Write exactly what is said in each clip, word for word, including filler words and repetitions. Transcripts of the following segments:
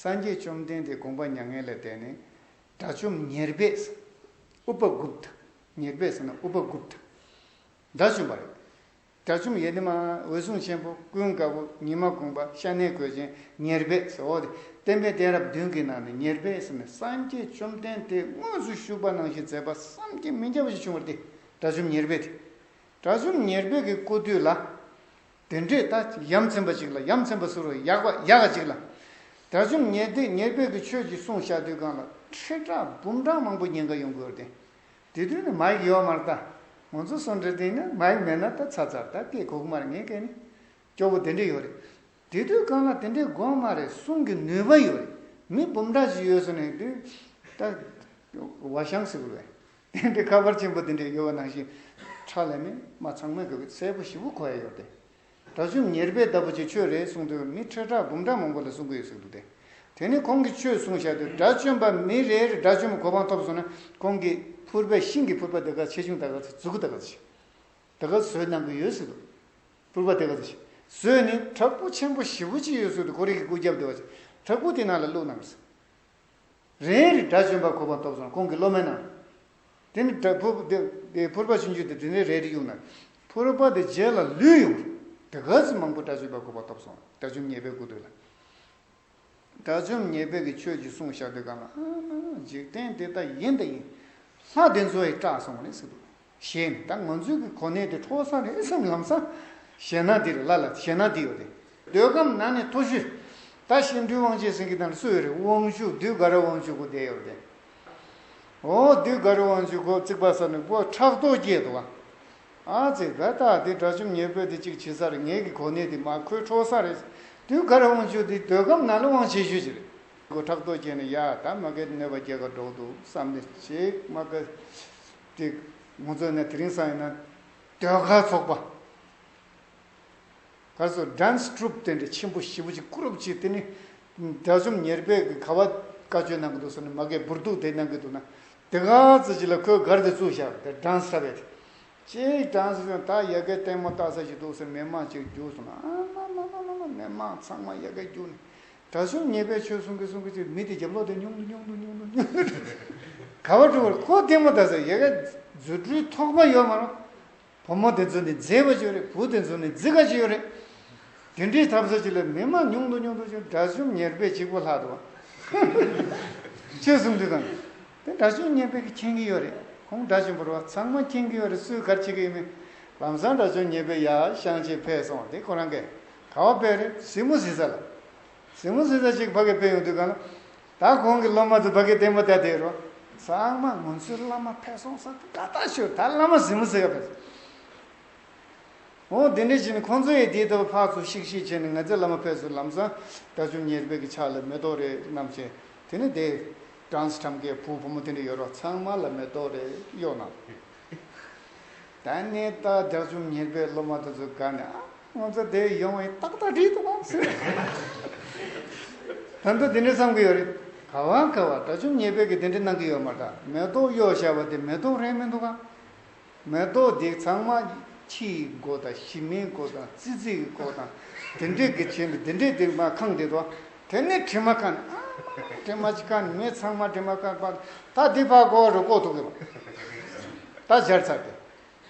སངས་རྒྱས་བཅོམ་ལྡན་འདས་དགོངས་པ་མྱ་ངན་ལས་འདས་ནས། དགྲ་བཅོམ་ཉེར་སྦས། ཨུ་པ་གུཔྟ། ཉེར་སྦས་ཟེར་ན་ཨུ་པ་གུཔྟ། དགྲ་བཅོམ་པ་རེད། དགྲ་བཅོམ་ཡེ་ནི་མ། འོད་སྲུང་ཆེན་པོ། ཀུན་དགའ་བོ། ཉི་མ་གུང་པ། ཤ་གནད་གོས་ཅན། ཉེར་སྦས་ཟེར། འོ་དེ་བསྟན་པའི་གཏད་རབས་བདུན་གྱི་ནང་ནས་ཉེར་སྦས་ཟེར་ནས་སངས་རྒྱས་བཅོམ་ལྡན་འདས་དངོས་སུ་བཞུགས་པ་ནང་བཞིན་མཛད་པ་བསམ་གྱིས་མི་ཁྱབ་པ་ཞིག་བྱུང་བ་རེད་དེ། དགྲ་བཅོམ་ཉེར་སྦས་དེ། དགྲ་བཅོམ་ཉེར་སྦས་ཀྱི་སྐུ་དུས་ལ། དེ་འདྲས་ད་ཡ་མཚན་པ་ཅིག་ལ། ཡ་མཚན་པ་ཟེར་རོ། ཡག་པ་ཡག་ག་ཅིག་ལ། དགྲ་བཅོམ་ཉེར་སྡེ་ཉེར་སྦས་ཀྱི་ཆོས་ཅིག་གསུངས་བཞག་དུས་སྒང་ལ་ཁྲི་ཕྲག་འབུམ་ཕྲག་མང་པོ་ཉེན་ཁ་ཡོང་གི་ཡོད་རེད་དེ། དེ་དུས་ནི་མའིག་ཡོད་མ་རེད་ད། ང་ཚོ་སོང་འདྲ་དེ་ནི་མའིག་མེད་ན་ད་ཚར་ཚར་ད་སྐད་གོ་གི་མ་རེད། ངས་སྐད་ནི་སྐྱོ་པོ་དེ་འདྲས་ཡོད་རེད། དེ་དུས་སྒང་ལ་དེ་འདྲས་དགོས་མ་རེད། གསུང་གི་ནུས་པ་ཡོད་རེད། མི་འབུམ་ཕྲག་ཅིག་ཡོད་སོང་ནས་དུས་ད་ཝ་ཤང་ཟེར་དགོས་རེད། དེ་འདྲའི་ཁ་པར་ཆེན་པོ་དེ་འདྲས་ཡོད་པ་ནང་བཞིན་ཁྲ་ལས་མེད་མ། ཚང་མས་གོ་གི་གསལ་པོ་ཞེ་པོ་གོ་ཡ་ཡོད་དེ། དགྲ་བཅོམ་ཉེར་སྦས་ལྟ་བུ་ཅིག་ཆོས་རེད་གསུངས་དུས་མི་ཁྲི་ཕྲག་འབུམ་ཕྲག་མང་པོ་ལ་གསུང་གི་ཡོད་ཟེར་འདུག་སྟེ། དེ་ནས་ཁོང་གིས་ཆོས་གསུངས་བཞག་དུས་དགྲ་བཅོམ་པ་མི་རེ་རེ་དགྲ་བཅོམ་པའི་གོ་འཕང་ཐོབ་སོང་ན་ཁོང་གིས་ཕུར་པའི་ཤིང་གི་ཕུར་པ་དེ་ག་ཆེ་ཆུང་ད་ག་ཚོད་མཛུབ་གུ་ད་ག་ཚོད་ཅིག་ད་ག་བཟོས་གནང་གི་ཡོད་ཟེར་འདུག་ཕུར་པ་དེ་ག་ཚོད་ཅིག་བཟོས་ནས་བྲག་ཕུག་ཆེན་པོ་ཞེ་པོ་ཅིག་ཡོད་ཟེར་འདུག་ཁོ་རང་གི་སྐུ་རྒྱབ་དེ་བ་ཅིག་བྲག་ཕུག་དེ་ནང་ལ་བླུགས་གནང་ཟེར། རེ་རེ་དགྲ་བཅོམ་པ་གོ་འཕང་ཐོབ་སོང་ཁོང་གི་སློབ་མའི་ནང་། དེ་ནི་དགྲ་ཕུར་དེ་དེ་ཕུར་པ་ཆུང་ཆུང་དེ་དེ་ནས་རེ་རེ་གཡུག་ན། ཕུར་པ་དེ་རྗེས་ལ་ལུས་ཡོང་། དེ་ག་ཚོད་མང་པོ་དགྲ་བཅོམ་པ་གོ་འཕང་ཐོབ་སོང་དགྲ་བཅོམ་ཉེར་སྦས་སྐུ་དུས་ལ། དགྲ་བཅོམ་ཉེར་སྦས་ཀྱི་ཆོས་ཅིག་གསུངས་བཞག་དུས་སྒང་ལ་ཨ་མ་འཇིག་རྟེན་འདི་ད་ཡིན་ད་ཡིན། ལྷ་དེ་ཚོ་ཡི་སྐྲག་སོང་བ་རེད་ཟེར་འདུག་ཞེས་ནས་ད་ང་ཚོའི་གི་གོ་གནས་དེ་འཕྲོག་ས་རེད་བསམ་ལམ་སང་། ཞེད་སྣང་འདི་རེད་ལ་ལ་ཞེད་སྣང་འདི་ཡོད་རེད། འདོད་ཁམས་ན་ནི་མཐོ་ཤོས། ད་ཤིན་ཏུ་དབང་ཆེན་ཟེར་གི་དང་སུ་ཡོད་རེད། དབང་ཕྱུག་བདུད་དགའ་རབ་དབང་ཕྱུག་གོ་བསྡད་ཡོད་རེད། འོ་བདུད་དགའ་རབ་དབང་ཕྱུག་གོ་བརྩིགས་པ་ས་ནས་ཁོ་ཕྲག་དོག་སྐྱེས་འདུག་ག་ཨ་ཙི་ད་ད་འདི་དགྲ་བཅོམ་ཉེར་སྦས་དེ་གཅིག་བྱེད་ས་རེད། ངེད་ཀྱི་གོ་གནས་དེ་མ་ཁོས་འཕྲོག་ས་རེད། བདུད་དགའ་རབ་དབང་ཕྱུག་དེ་འདོད་ཁམས་ན་ལ་དབང་ཆེ་ཤོས་ཅིག་རེད། ཁོ་ཕྲག་དོག་སྐྱེས་ནས་ཡ་ད་མ་གི་གནོད་པ་སྐྱེལ་ག་འགྲོ་གི་འདུག་བསམ་ནས་ཅིག་མ་གི་དེ་ང་ཚོ་ནས་དེ་རིང་སང་ཡིན་ན་ཟློས་གར་ཚོགས་པ། ག་རེ་ཟེར་dance troupe་དེ་འདྲ་ཆེན་པོ་ཞེ་པོ་ཅིག་ཀུ་རུབ་ཅིག་དེ་ནི་དགྲ་བཅོམ་ཉེར་སྦས་ཀྱི་ག་བ་བཀའ་ཆོས་གནང་གི་འདུག་ཟེར་ནས་མ་གིའི་འབུར་གདུགས་དེ་གནང་གི་འདུག་ན། དེ་ག་ཙི་ཅིག་ལ་ཁོས་གར་དེ་བཙུགས་བཞག་དེ་dance་འཁྲབ་པའི་དེ། ཅིག་dance་བྱུང་ད་ཡ་གའི་ལྟད་མོ་ལྟ་ས་ཞིག་འདུག་ཟེར་མི་མང་ཅིག་རྒྱུགས་སོང་ན་ཨ་མ་མ་མ་མ་མ་མི་མང་ཚང་མ་ཡ་གའི་རྒྱུགས་ནས་དགྲ་བཅོམ་ཉེར་སྦས་ཆོས་གསུང་གི་གསུང་གི་ཅིག་མི་དེ་རྒྱབ་ལོག་དེ་ཉུང་དུ་ཉུང་དུ་ཉུང་དུ་ཉུང་དུ་ག་བ་འགྲོ་བར་ཁོ་ལྟད་མོ་ལྟ་ས་ཡ་གའི་རྫུ་འཕྲུལ་ཐོགས་པ་ཡོད་མ་རུང་། བུ་མོ་དེ་ཚོ་ནི་མཛེས་པ་ཅིག་རེད། བུ་དེ་ཚོ་ནི་མཛེས་ཀ་ཅིག་ཡོད་རེད། དེ་འདྲའི་ཐབས་ས་ཅིག་ལ་མི་མང་ཉུང་དུ་ཉུང་དུ་ཅིག་དགྲ་བཅོམ་ཉེར་སྦས་གཅིག་པོ་ལྷག་འདུག་བ། ཆོས་གསུང་དུས་གང་དེ་དགྲ་བཅོམ་ཉེར་སྦས་ཀྱིས་མཁྱེན་གྱི་ཡོད་རེད། ཁོང་དགྲ་བཅོམ་པ་རེད་བ། ཚང་མ་མཁྱེན་གྱི་ཡོད་རེད། སུས་ག་རེ་བྱེད་ཀྱི་ཡོད་མེད། ལམ་སང་དགྲ་བཅོམ་ཉེར་སྦས་ཡར་ཤང་ཅིག་ཕེབས་སོང་། དེ་ཁོ་རང་གིས་ག་བ་ཕེབས་རེད། གཟིགས་མོ་གཟིགས་ས་ལ། གཟིགས་མོ་གཟིགས་ས་ཅིག་ཕ་གིར་ཕེབས་ཡོང་དུས་གང་ལ། ད་ཁོང་གི་སློབ་མ་ཚོ་ཕ་གིར་ལྟད་མོ་ལྟ་བསྡད་རོ། ཚང་མ་ང་ཚོའི་བླ་མ་ཕེབས་སོང་ཟེར་དགའ་ཐག་ཆོད། ད་བླ་མ་གཟིགས་མོ་གཟིགས་ག་ཕེབས་སོང་། འོ་དེ་འདྲ་བྱས་ནས་ཁོང་ཚོ་ཡི་དེའི་ཐོག་ཕར་ཚུར་ཤིག་ཤིག་བྱས་ནས་ང་ཚོའི་བླ་མ་ཕེབས་སོང་། ལམ་སང་དགྲ་བཅོམ་ཉེར་སྦས་ཀྱི་ཕྱག་ལ་མེ་ཏོག་རེ་བསྣམས་བྱས། དེ་ནས་དེ་dance་འཁྲབ་མཁན་བུ་བུ་མོ་དེ་འདྲ་ཡོད་རོ། ཚང་མ་ལ་མེ་ཏོག་རེ་གཡོགས་གནང་། ད་ནི་ད་དགྲ་བཅོམ་ཉེར་སྦས་སློབ་མ་དེ་ཚོ་དགའ་ནས་ཨ། ང་ཚོ་དེ་ཡོང་བའི་ཏག་ཏག་འགྲིག་འདུག་ག་ཟེར། ད་དུང་དེ་འདྲ་བསམ་གྱི་ཡོད་རེད། ག་བ་ག་བ་དགྲ་བཅོམ་ཉེར་སྦས་ཀྱིས་དེ་འདྲ་གནང་གི་ཡོད་མ་རེད། ད་མེ་ཏོག་གཡོགས་བཞག་པ་དེ་མེ་ཏོག་རེད་མི་འདུག་ག་མེ་ཏོག་དེ་ཚང་མ་ཁྱིའི་མགོ་དང་ཞི་མིའི་མགོ་དང་ཙི་ཙིའི་མགོ་དང་དེ་འདྲས་ཀྱི་བྱས་ནས་དེ་འདྲས་དེ་མ་ཁེངས་བསྡད་འདུག་དེ་ནས་དྲི་མ་ཁེངས་ནས་ཨ་དྲི་མ་ཅིག་ཁེངས་ནས་མི་ཚང་མ་དྲི་མ་ཁེངས་པ་ད་དེ་ཕར་བཀོག་རོགས་བཀོག་ཐུབ་ཀྱི་མ་ད་སྦྱར་ཚར་ཏེ།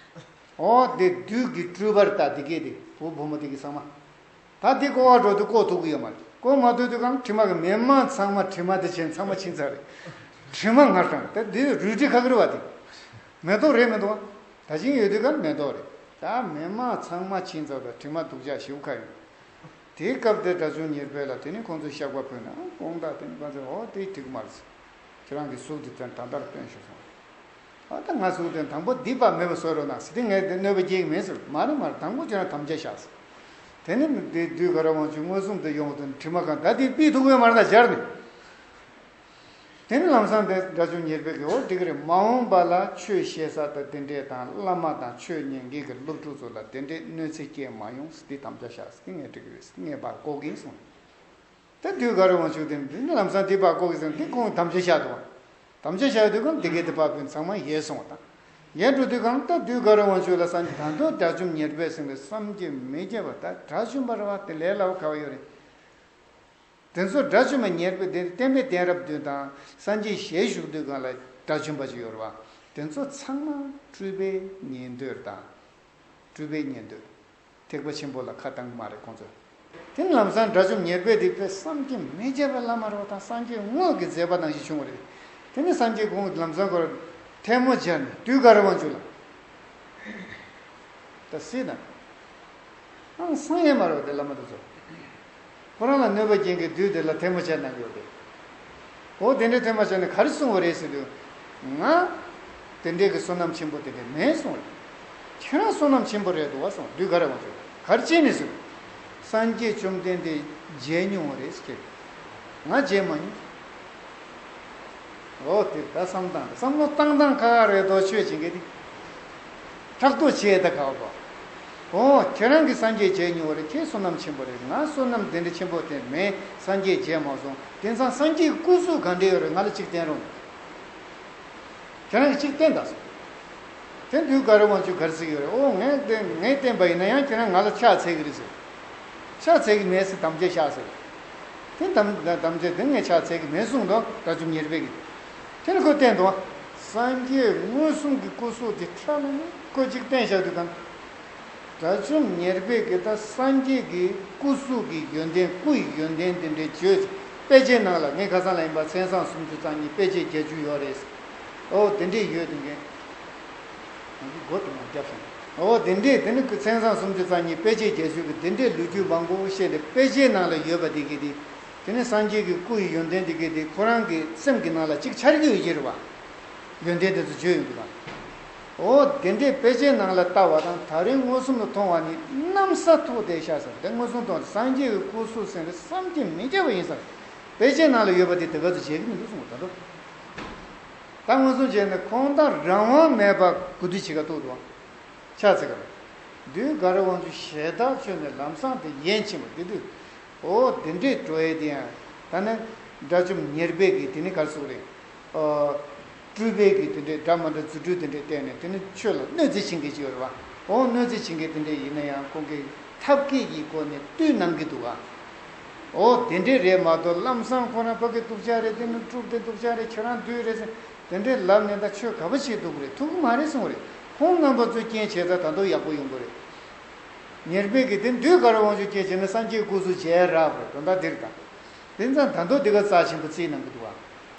འོ་དེ་བདུད་ཀྱི་སྤྲུལ་པར་ལྟ་དེ་སྐད་དེ་བུ་བུ་མོ་དེ་གི་ཚང་མ། ད་དེ་བཀོག་པ་འགྲོ་དུས་བཀོག་ཐུབ་ཀྱི་ཡོད་མ་རེད། བཀོག་མ་ཐུབ་དུས་གང་དྲི་མ་གི་མི་མང་ཚང་མ་དྲི་མ་དེ་ཆེན་ཚང་མ་ཕྱིན་ཚར་རེད། དྲི་མ་ངར་དང་ད་དེ་རུལ་དྲི་ཁ་ཁེར་བ་དེ། མེ་ཏོག་རེད་མི་འདུག་བ། ད་ཅིང་ཡོད་དུས་གང་མེ་ཏོག་རེད། ད་མི་མང་ཚང་མ་ཕྱིན་ཚར་དུས་དྲི་མ་སྡུག་ཅག་ཞེ་པོ་ཁ་ཡོང་། དེའི་སྐབས་དེ་དགྲ་བཅོམ་ཉེར་སྦས་ལ་དེ་ནི་ཁོང་ཚོས་བཤགས་པ་ཕུལ་ན་དགོངས་དག་དེ་ནི་ཁོང་ཚོས་འོ་དེ་འགྲིག་མ་རེད། ཁྱེད་རང་གི་གཟུགས་དེ་ད་ལྟར་སྟོན་ཤོག་གསུངས། ཨ་ད་ང་གཟུགས་དེ་དང་པོ་འདི་བ་མེད་པ་བཟོས་རོགས་གནང་ཟེར་ཏེ་ངས་དེ་གནོད་པ་སྐྱེལ་གི་མིན་ཟེར། མ་རེད་མ་རེད། དང་པོ་ཁྱེད་རང་དམ་བཅའ་བཞག་ཟེར། དེ་ནི་དེ་བདུད་དགའ་རབ་དབང་ཕྱུག་མངོན་སུམ་དུ་ཡོང་དུས་དྲི་མ་གང་ད་དེ་ཕུད་ཐུབ་ཀྱི་ཡོད་མ་རེད་ད་སྦྱར་ནས། དེ་ནི་ལམ་སང་དེ་དགྲ་བཅོམ་ཉེར་སྦས་ཀྱིས་འོ་འགྲིག་གི་རེད། མ་འོངས་པ་ལ་ཆོས་བཤད་ས་དང་དེ་འདྲས་དང་བླ་མ་དང་ཆོས་ཉན་མཁན་གྱི་སློབ་ཕྲུག་ཚོ་ལ་དེ་འདྲས་གནོད་འཚེ་སྐྱེལ་མ་ཡོང་ཟེར་ཏེ་དམ་བཅའ་བཞག་ཟེར་ཏེ་ངས་འགྲིག་གི་རེད་ཟེར་ངས་ཕར་བཀོག་གིན་སོང་། ད་བདུད་དགའ་རབ་དབང་ཕྱུག་དེ་འདི་ནི་ལམ་སང་དེ་ཕར་བཀོག་གིན་སོང་དེ་ཁོང་དམ་བཅའ་བཞག་འདུག་བ། དམ་བཅའ་བཞག་དུས་ཁོང་དེ་གའི་དེ་ཕར་བུན་ཚང་མ་ཡལ་སོང་བ་དང་། ཡལ་འགྲོ་དུས་ཁོང་ད་བདུད་དགའ་རབ་དབང་ཕྱུག་ལ་སངས་རྒྱས་ད་དུང་དགྲ་བཅོམ་ཉེར་སྦས་ཟེར་བའི་བསམ་གྱིས་མི་ཁྱབ་པ་ད་དགྲ་བཅོམ་པ་རེད་བ་དེ་ལས་སླ་བ་ག་བ་ཡོད་རེད། དེ་ཚོ་དགྲ་བཅོམ་པ་ཉེར་པའི་སྡེ་བསྟན་པའི་གདན་རབས་བདུན་དང་སངས་རྒྱས་ཞལ་བཞུགས་དུས་གང་ལ་དགྲ་བཅོམ་པ་ཅིག་ཡོད་རེད་བ། དེ་ཚོ་ཚང་མ་སྤྲུལ་པའི་ཉན་ཐོས་དང་། སྤྲུལ་པའི་ཉན་ཐོས། ཐེག་པ་ཆེན་པོ་ལ་ཁ་བཏང་གི་མ་རེད་ཁོང་ཚོས། དེ་ནི་ལམ་སང་དགྲ་བཅོམ་ཉེར་པའི་སྡེ་བས་བསམ་གྱིས་མི་ཁྱབ་པའི་བླ་མ་རེད་བ་དང་སངས་རྒྱས་དངོས་ཀྱི་མཛད་པ་ནང་བཞིན་བྱུང་བ་རེད། དེ་ནི་སངས་རྒྱས་ཁོང་ལམ་སང་ཁོར་ཐལ་མོ་སྦྱར་ནས་དུས་འགའ་རེ་དབང་ཕྱུག་ལ། ད་སྲིད་ན། ཨང་སང་ཡས་མ་རེད་དེ་བླ་མ་དེ་ཚོ། ཁོ་རང་ལ་གནོད་པ་སྐྱེལ་མཁན་བདུད་དེ་ལ་ཐལ་མོ་སྦྱར་གནང་གི་ཡོད་པས། འོ་དེ་འདྲའི་ཐལ་མོ་སྦྱར་ནས་ག་རེ་གསུངས་པ་རེད་ཟེར་དུས། ང་། དེ་འདྲའི་གི་བསོད་ནམས་ཆེན་པོ་དེ་འདྲ་མེད་གསུངས་རེད། ཁྱེད་རང་བསོད་ནམས་ཆེན་པོ་རེད་འདུག་བ་གསུངས་བདུད་དགའ་རབ་དབང་ཕྱུག་ག་རེ་བྱས་ནས་ཟེར། སངས་རྒྱས་བཅོམ་ལྡན་འདས་མཇལ་མྱོང་བ་རེད་ཟེར། ང་མཇལ་མ་མྱོང་། འོ་དེ་ད་བསམ་སྟངས་བསམ་བློ་བཏང་སྟངས་ཁག་ཁག་རེད་དོ་ཆོས་བྱེད་མཁན་དེ། ཕྲག་དོག་བྱས་ད་ཁག་པོ། འོ་ཁྱེད་རང་གིས་སངས་རྒྱས་མཇལ་མྱོང་བ་རེད། ཁྱེད་བསོད་ནམས་ཆེན་པོ་རེད། ང་བསོད་ནམས་དེ་འདྲ་ཆེན་པོ་དེ་མེད། སངས་རྒྱས་མཇལ་མ་སོང་། དེང་སང་སངས་རྒྱས་སྐུ་གཟུགས་ག་འདྲ་ཡོད་རེད། ང་ལ་གཅིག་བསྟན་རོགས། ཁྱེད་རང་གིས་གཅིག་བསྟན་དང་། དེ་བདུད་དགའ་རབ་དབང་ཕྱུག་ག་རེ་ཟེར་གྱི་ཡོད་རེད། ཨོ་ངས་བསྟན་ངས་བསྟན་པ་ཡིན་ན་ཡང་ཁྱེད་རང་ང་ལ་ཕྱག་འཚལ་གྱི་རེད་ཟེར། ཕྱག་འཚལ་གྱི་མེད་ཟེར་དམ་བཅའ་བཞག་ཟེར། དེ་དམ་དམ་བཅའ་དེ་ངས་ཕྱག་འཚལ་གྱི་མེད་གསུངས་འདུག་དགྲ་བཅོམ་ཉེར་སྦས་ཀྱིས། དེ་ནི་ཁོས་བསྟན་འདུག་སངས་རྒྱས་མངོན་སུམ་གྱི་སྐུ་གཟུགས་དེ་ཁྲ་ལ་ནི་ཁོས་གཅིག་བསྟན་བཞག་དུས་གང་། དགྲ་བཅོམ་ཉེར་སྦས་ཀྱིས་ད་སངས་རྒྱས་ཀྱི་སྐུ་གཟུགས་ཀྱི་ཡོན་ཏན་སྐུ་ཡི་ཡོན་ཏན་དེ་འདྲའི་བརྗོད། དཔེ་ཆའི་ནང་ལ་ངའི་ཁ་སང་ལ་ཡིན་པ་མཚན་བཟང་སུམ་ཅུ་རྩ་གཉིས་དཔེ་ཆ་བརྒྱད་ཅུ་ཡོད་རེད། ཨོ་དེ་འདྲས་ཡོད་དེ་འགན། ང་གི་མགོ་དེ་མ་རྒྱབ་སོང་། ཨོ་དེ་འདྲས་དེ་ནི་མཚན་བཟང་སུམ་ཅུ་རྩ་གཉིས་དཔེ་ཆ་བརྒྱད་ཅུ་གི་དེ་འདྲས་ལོ་རྒྱུས་མང་པོ་བཤད་དེ་དཔེ་ཆའི་ནང་ལ་ཡོད་པ་དེ་གི་དེ། དེ་ནི་སངས་རྒྱས་ཀྱི་སྐུ་ཡི་ཡོན་ཏན་དེ་གི་དེ་ཁོ་རང་གི་སེམས་ཀྱི་ནང་ལ་གཅིག་འཆར་གྱི་ཡོད་ཀྱི་རེད་བ། ཡོན་ཏན་དེ་ཚོ་བརྗོད་ཡོང་གི་བ། འོ་དེ་འདྲའི་དཔེ་ཆའི་ནང་ལ་ལྟ་བ་དང་ད་རེས་མངོན་སུམ་དུ་མཐོང་བ་ནི་གནམ་ས་ཐུག་བསྡད་ཤག་ཟེར། དེ་མངོན་སུམ་མཐོང་སངས་རྒྱས་ཀྱི་སྐུ་གཟུགས་ཟེར་ནས་བསམ་གྱིས་མི་ཁྱབ་པ་ཡིན་ཟེར། དཔེ་ཆའི་ནང་ལ་ཡོད་པ་དེ་དེ་ག་ཚོད་བྱེད་ཀྱི་མི་འདུག་གསུངས་པ་ད་དོ། ད་མངོན་སུམ་བྱས་ནས་ཁོང་དང་རང་དབང་མེད་པ་གུ་དུས་བྱེད་ཀ་ཐུག་འདུག་ཕྱག་འཚལ་ག་རེ། བདུད་དགའ་རབ་དབང་ཕྱུག་ཞལ་ཐག་ཆོད་ནས་ལམ་སང་དེ་ཡན་ཕྱིན་པ་དེ་དུས། འོ་དེ་འདྲས་འགྲོ་ཡས་དེ་ཡང་ད་ནི་དགྲ་བཅོམ་ཉེར་སྦས་ཀྱིས་དེ་ནི་ག་རེ་ཟེར་དགོས་རེད། ཨ། སྤྲུལ་པའི་གི་དེ་འདྲའི་འདྲ་མི་འདྲ་རྫུ་འཕྲུལ་དེ་འདྲའི་བསྟན་ནས་དེ་ནི་ཆོས་ལ་གནོད་འཚེ་བྱེད་མཁན་ཅིག་ཡོད་རེད་བ། འོ་གནོད་འཚེ་བྱེད་མཁན་དེ་འདྲ་ཡིན་ན་ཡང་ཁོང་གིས་ཐབས་མཁས་ཀྱི་སྒོ་ནས་བཏུལ་གནང་གི་འདུག་བ། འོ་དེ་འདྲས་རེད་མ་གཏོགས་ལམ་སང་ཁོ་རང་ཕ་གི་སྡུག་ཅག་རེད། དེ་ནི་གྲུབ་དེ་སྡུག་ཅག་རེད། ཁྱེད་རང་བདུད་རེད་ཟེར། དེ་འདྲས་ལབ་ནས་ད་ཆོས་ག་པ་བྱེད་ཐུབ་ཀྱི་རེད། ཐུབ་ཀྱི་མ་རེད་གསུངས་རེད། ཁོང་རྣམ་པ་ཚོས་རྐྱེན་བྱས་ཙང་ད་དུང་ཡག་པོ་ཡོང་གི་རེད། ཉེར་སྦས་ཀྱིས་དེ་བདུད་དགའ་རབ་དབང་ཕྱུག་རྐྱེན་བྱས་ན་སངས་རྒྱས་སྐུ་གཟུགས་མཇལ་རག་པ་རེད། དོན་དག་འདིར་ད། དེ་ཙང་ད་དུང་འདི་ག་རྩ་ཆེན་པོ་བརྩིས་གནང་གི་འདུག་བ།